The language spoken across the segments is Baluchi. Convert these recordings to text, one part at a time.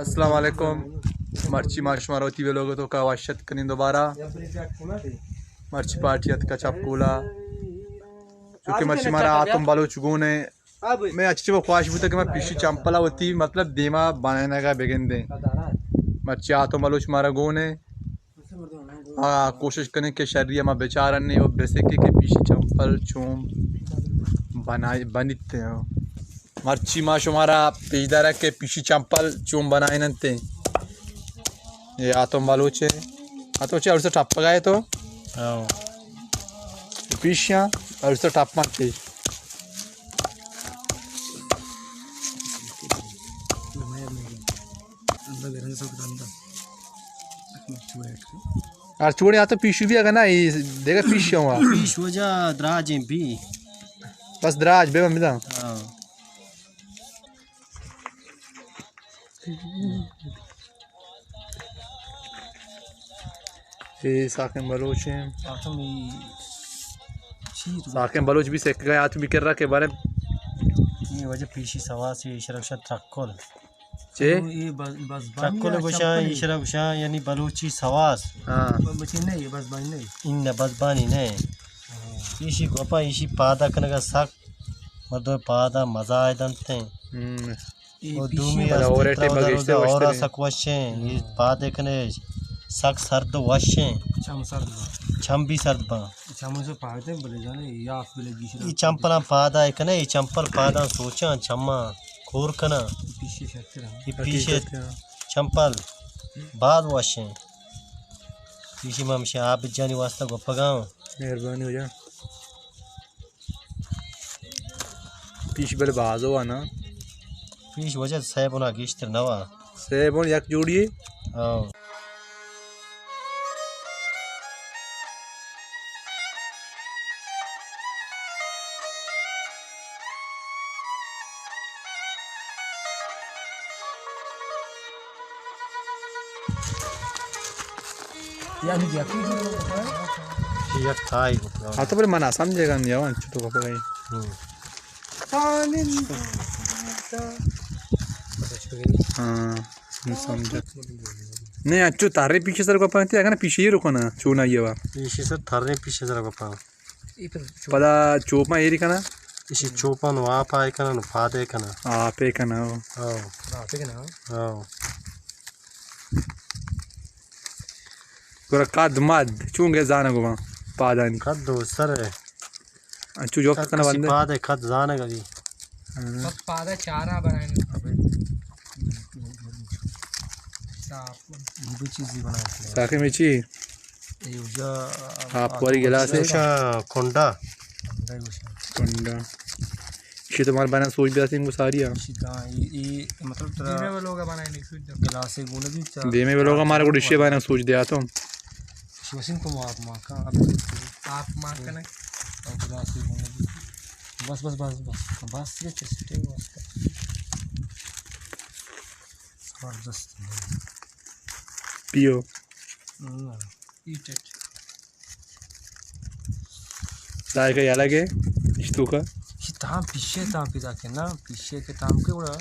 السلام علیکم۔ مرچی ما شمارا وتی ویلوگ توکا وش اتک کنیں دوبارہ۔ مرچی پارٹی اتکا چپولا، چونکہ مرچی مارا آتم بلوچ گون ایں۔ میں اچ چہ خواہش بوتا کہ ما پیشی چمپلا وتی مطلب دیما بنائینگا بگندیں۔ مرچی آتم بلوچ مارا گون ایں۔ آ، کوشش کنیں کہ شری ءَ ما بچارنیں و بسکیں کہ پیشی چمپل چون بنائ-، بنیت۔ مرچی ما شمارا پیش دارا کہ پیشی چمپل چون بنائیننت۔ اے آتم بلوچ ایں۔ آتم چے ارسا ٹپگا ئے تو؟ ہاں۔ پیشیاں ارسا ٹپنت۔ ہر چوڑے آتو پیشو بی اگاں نہ، اے دیگہ پیش ہوا۔ پیش وجہ دراجیں بی۔ بس دراج بے بنداں۔ ہاں۔ اے ساکن بلوچ ایں۔ آتم ای چی تو؟ ساکن بلوچ بی سکگا آتم بی کرا کہ بارے۔ اے وجہ پیشی سواس ایں، اشرا گوشاں ترکل۔ چے؟ اے بز-، بزبانی چکل یا گوشاں، چمپلی؟ ایشرا گوشاں، یعنی بلوچی سواس۔ ہاں۔ ب-، بچے نہیں، اے بزبانی نہیں۔ ان بزبانی نہیں۔ ہاں۔ ایشی گوپا، ایشی پادا کنگا سک مردم پادا مزہ آئے دنتے۔ ہم۔ اے او پیشی دومی پدا است، اور ایٹے ترا بگیشتے روزا وشتر اورا ایں۔ سک وشیں، اے ہاں۔ پادے کنے سک سرد وشیں۔ چم سرد با۔ چم بھی سرد با۔ چم سے پاتے بلے جانے، یا بلے گیشرا۔ اے چمپلاں پادا کنے، اے چمپل پاداں سوچاں، چماں کور کناں۔ پیشی شرتر ہاں۔ اے پیشے چمپل باز وشیں۔ پیشی ما ہمشہ آپ جانی واسطہ گپگاں۔ مہربانی ہو جا۔ پیش بلے بازو آ نا۔ پیش وجہ سیبونا گیشتر نوا۔ سیبون یک جوڑی۔ ہاں۔ یعنی یکی یک تائی گپتا۔ ہاں تو بلے من سمجھے گا نہیں، انچو تو گپتا۔ ہم۔ ہاں، من سمجھا۔ نہیں، انچو تارے پیشے سر گپتا، اگر پیشے ہی رکنا، چونا یہ وا۔ پیشے سر تارے پیشے سر گپتا۔ پدا چوپاں ایری کناں؟ ایشی چوپاں نوں آپ آئے کناں، نوں پادے کناں۔ آپے کناں، او۔ او۔ آپے کناں۔ او۔ گڑا قد مد، چون گئے زانگ باں پادانی؟ قد و سر ہے۔ انچو جوک قد کناں کسی بندے؟ پاد ہے، قد زانگ ابھی۔ ہاں۔ بس پادا چارا بنائیں۔ صاف۔ یہ بھی چیزی بنائیں۔ ساقی میں چی؟ اے اوجا آپ واری گلاس ہے۔ اوشا کنڈا۔ کنڈا۔ ایشی تو مارا بنا سوچ دیاتیں گو ساری ہاں۔ ایشی تا، ای، ای، مطلب ترا دیمے ولوگا بنا نہیں سوچ دے۔ گلاس ہے گونا بھی تا۔ دیمے ولوگا مارا کو ڈشے بنا سوچ دیاتوں۔ ایشی وسیم کو آپ ماں کا، اب آپ ماں کا نہیں۔ اور گلاس ہے گونا بھی۔ بس، بس، بس، بس۔ بس یہ چسٹے بس۔ زبردست۔ پیو۔ ہاں۔ ذائقہ یے الگ ہے، اشتو کا۔ یہ تام پیشے تام پیدا کے نا، پیشے کے تام کے وڑا۔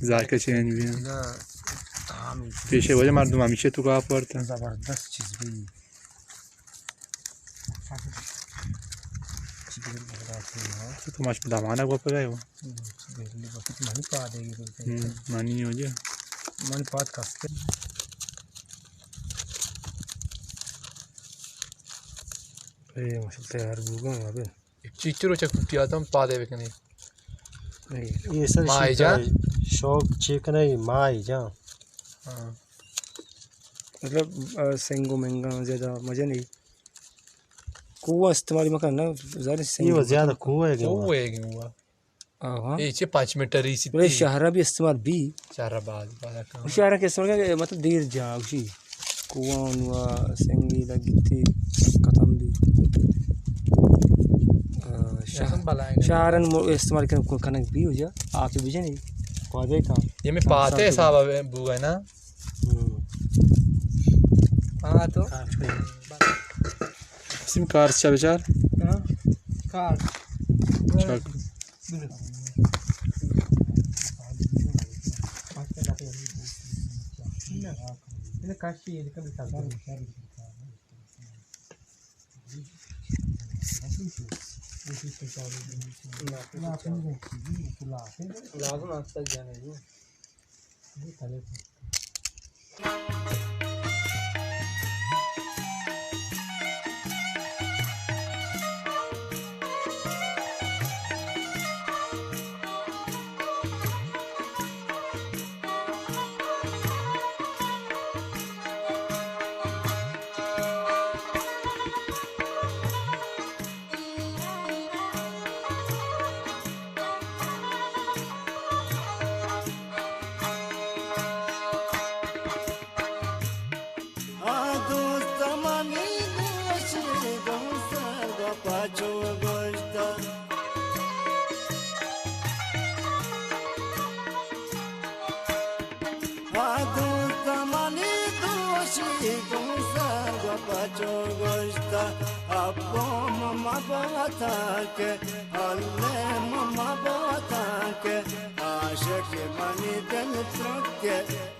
ذائقہ چینج بھی ہے۔ تام ہی پیشے وجہ مردم ہمیشہ تو کا پڑتا۔ زبردست چیز بھی۔ تو ماش دمانا کو پہ گئے ہو۔ منی پاد ہے یہ۔ ہم، منی ہو جا۔ منی پاد کستے۔ اے ماشاءاللہ تیار بوگا ابے۔ چیچرو چک کٹی آتا ہم پادے بکنے۔ اے، اے سر ماہی شوق، جان؟ شوق چے کنے ماہی جان۔ ہاں۔ مطلب، آ، سنگ و منگاں زیادہ مزہ نہیں۔ کوہ استعمال مکن نا، زیادہ سنگ یہ مکن۔ زیادہ کوہ ہے کہ کوہ ہے کہ ہوا۔ آہا۔ اے چے پانچ میٹر ای سی بلے تی۔ شہرا بھی استعمال بھی۔ شہرا باز، باز کم۔ شہرا کے استعمال کر، مطلب دیر جا، اسی کوان و سنگی لگتی ختم بھی۔ آ، شہر، شہرن مو-، استعمال کن، کنک بھی ہو جا، آپ بجنی، پادے کا۔ یہ میں پاتے حساب بوگا نا۔ ہم۔ ہاں تو۔ سم کار چا بچار۔ ہاں۔ کار۔ چک۔ نه. اینه کاشی، اینه کمی سبزی. لازم است جانے. آ دوست منی دوشی گوں سر گپا چو گوشتا. آ دوست منی دوشی گوں سر گپا چو گوشتا. ابو مما باتا کہ، اللہ مما باتا کہ، عاشق منی دل ترک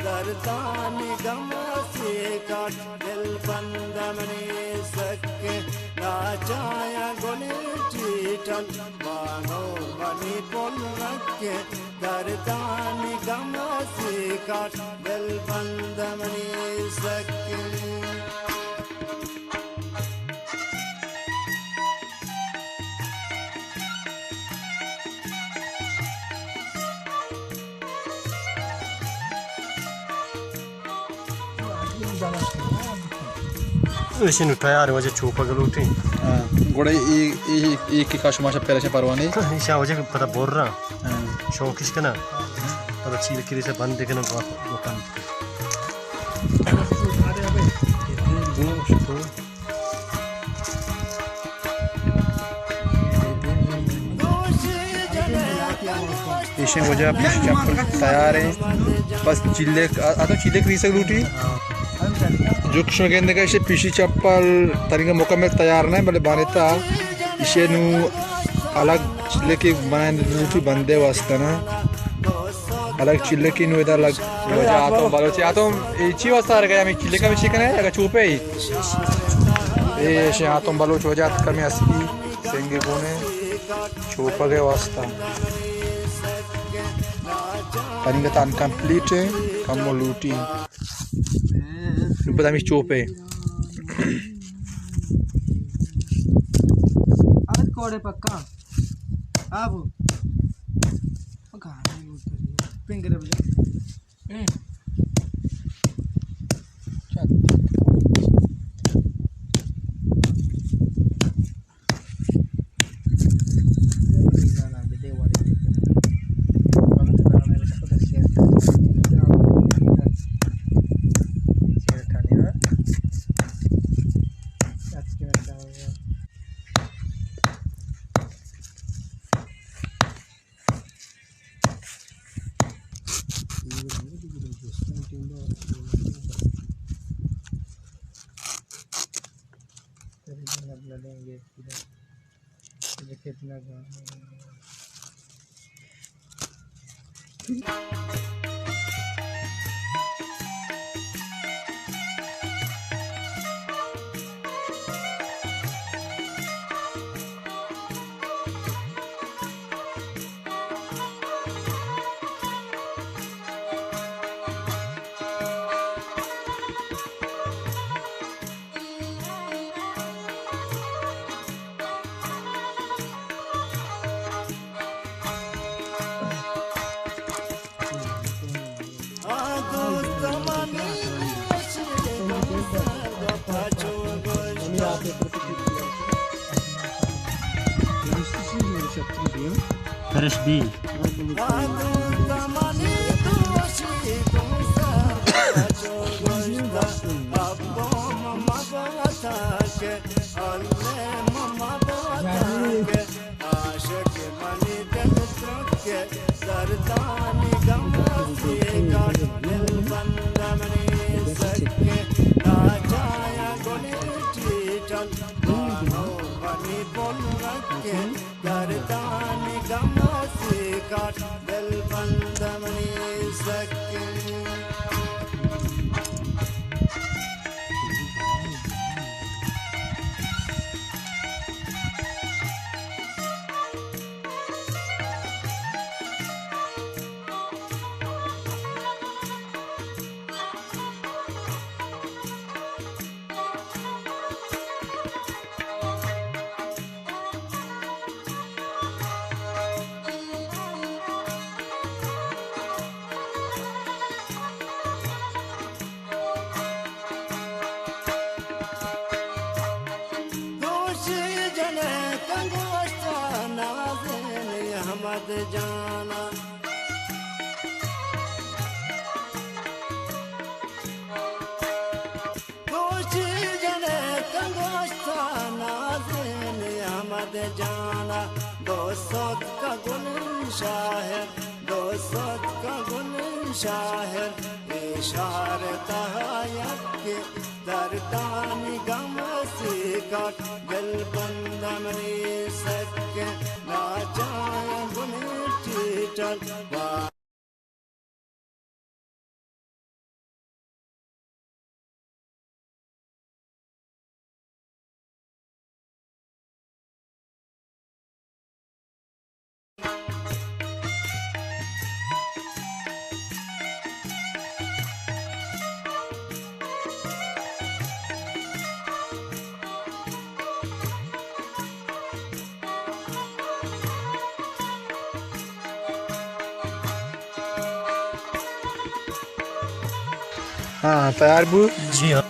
دردانی گم سی کاٹ، دل بند منی سک، ناچایا گلی ٹیٹل، بانور منی پل رکھ، دردانی گم سی کاٹ، دل بند منی سک. ایشی نو تیار، واجہ چوپگ لوٹیں. ہاں، گڑا اے، اے، اے کہ کاش ماشا پیرشا پروانے. ایشا واجہ پتہ بور رہا. ہاں. شوقش کنا. پتہ چیل کری سے بند کنا گوا، گوا کن. ایشیں واجہ پیشی چپل تیار ہیں. بس چیلک، آ، آ تو چیلک ریسک لوٹی. جو کشو گندے کا ایشی پیشی چپل تنگا مکمل تیار نہ، بلے بانتا ایشی نو الگ چیلک بنائیں لوٹی بندے واسطہ نا. الگ چیلکی نو ادا الگ. واجہ آتم بلوچی، آتم اے چی واسطہ آرگا؟ ہمیں چیلکا میں چی کنے، اگا چوپے ہی. اے ایشیں آتم بلوچ واجہ آت کمی اسپی سنگے گونے چوپگے واسطہ. پننگتان کمپلیٹ ہے، کم لوٹی. نو پدا ہمیں چوپے. آج کوڑے پکا. آبو. پنگرے بجے. فرش بی. عاشق منی دل ترک، دردانی گم سی گاٹ، دل بند منی سک، ناچایا گلی ٹیٹل، بانور منی پل رکھ، دردانی گم سی گاٹ، دل بند منی سک. احمد جانا۔ دوشی جنے تنگوشتا نازین احمد جانا، دو سد کا گل شاعر، دو سد کا گل شاعر، اشارتا یک دردانی گم سی کٹ، دل بند منی سک ناچائیں گنی ٹیٹل۔ ہاں، تیار بو؟ جی ہاں۔